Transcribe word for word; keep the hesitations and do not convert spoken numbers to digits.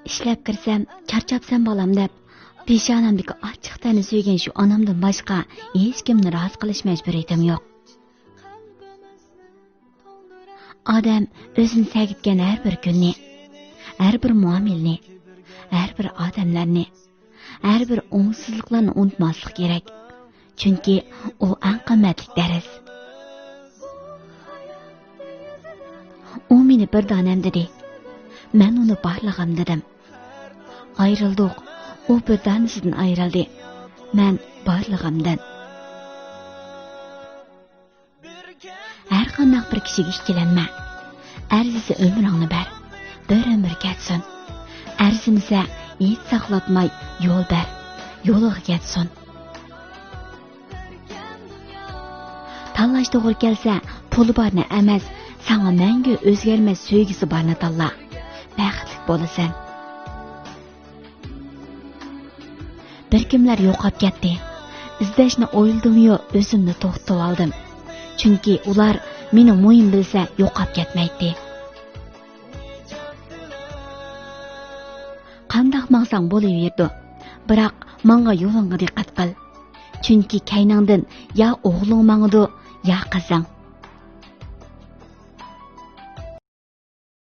ئىشلەپ كىرسەم، چارچاپسەن بالام دەپ، پېشانەمدىكى ئاچچىق تەرنى سۆيگەن شۇ ئانامدىن باشقا ھېچكىمنى رازى قىلىش مەجبۇرىيىتىم يوق. ئادەم ئۆزىنى سەگىتكەن ھەر بىر كۈننى، ھەر بىر مۇئامىلىنى، ھەر بىر ئادەملەرنى، ھەر بىر ئوڭۇشسىزلىقلارنى ئۇنتۇماسلىق كېرەك. چۈنكى ئۇ ئەڭ قىممەتلىك دەرس. ئۇ مېنى بىر دانەم دېدى. مەن ئۇنى بارلىقىم دېدىم. ئايرىلدۇق. ئۇ بىر دانىسىدىن ئايرىلدى. مەن بارلىقىمدىن. ھەر قانداق بىر كىشىگە ئىككىلەنمە. ئەرزىسە ئۆمرۈڭنى بەر، بىر ئۆمۈر كەتسۇن. ئەرزىمىسە ھېچ ساقلاتماي يول بەر، يولىغا كەتسۇن. تاللاش توغرا كەلسە، پۇلى بارنى ئەمەس، ساڭا مەڭگۈ ئۆزگەرمەس سۆيگۈسى بارنى تاللا. بەختلىك بولىسەن. بىر كىملەر يوقاپ كەتتى. ئىزدەشنى ئويلىدىميۇ، ئۆزۈمنى توختىتىۋالدىم. چۈنكى ئۇلار مېنى مۇھىم بىلسە يوقاپ كەتمەيتتى. قانداق ماڭساڭ بولۇۋېرىدۇ. بىراق ماڭغان يولۇڭغا دىققەت قىل. چۈنكى كەينىڭدىن يا ئوغلۇڭ ماڭىدۇ، يا قىزىڭ.